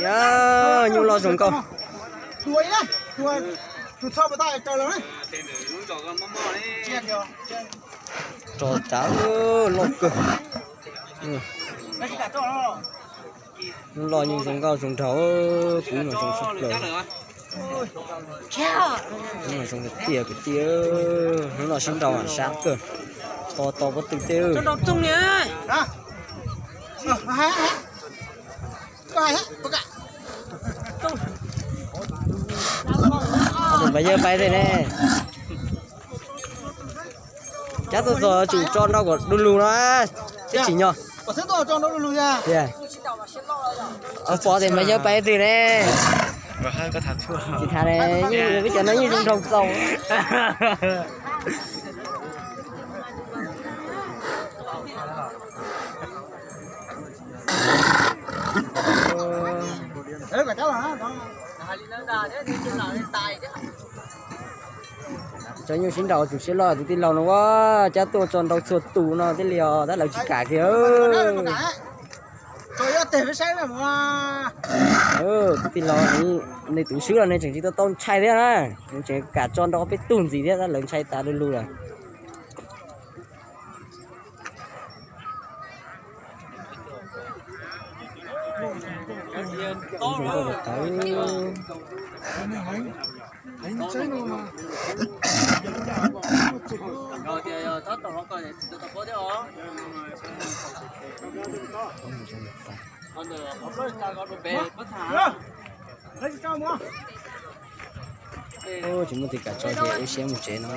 Nyuj loj zoo nkauj. Tso tav loj kawg. Nyuj loj nyuj zoo nkauj zoo nraug, kuv mas zoo tshaj plaws. Kuv mas zoo tiag tiag kwv tij, hnub no sib nraus sab kawg, to to pob tw teb. Mas yawg pais tej ne, cab tuaj txog tsum tso nrau kom du lug no, tsis tsim nyog. Pom tias mas yawg pais twg ne? Tsis tham ne, peb cov no yeej zoo nraug txaus. Cov nyuj sib nraus tsum siab loj tus tij laug no ua, cab tuaj tso nrau txhua tus no thiaj li os, tab lawv tsis kam kiag. Tus tij laug, nej tus swb los nej tseem tsis tau tau ntshai thiab na, nws tseem kam tso nrau peb tug ntxiv thiab, tab lawv ntshai tas du lug lawm. Tsis muaj tus kam tso ces ua siab mus tsev no.